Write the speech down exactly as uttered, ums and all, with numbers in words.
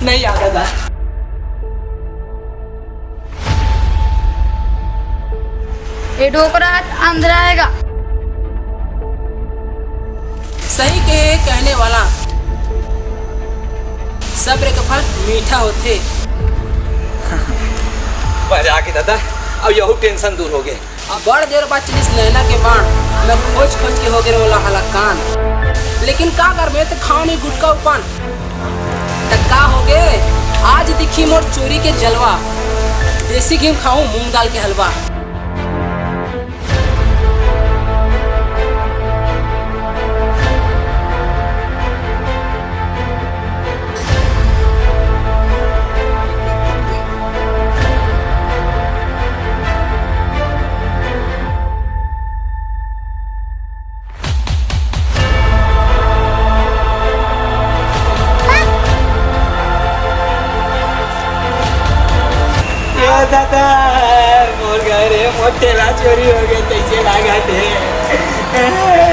नहीं याद आता। ये डोकरा अंदर आएगा। सही कहे कहने वाला, सब्र का फल मीठा होथे। मजा आ गई दादा, अब यहू टेंशन दूर हो गए। अब बड़ देर बाद चलिस नैना के बाण, मैं खोज खोज के हो गए वाला हलाकान। लेकिन का कर, मैं तो खाओ नहीं गुटका उपान। त का हो गे, आज दिखी मोर चोरी के जलवा। देसी घी खाऊं मूंग दाल के हलवा। ए दादा, मोर घर हे, मोर ठेला चोरी हो गए, कैसे लागत हे?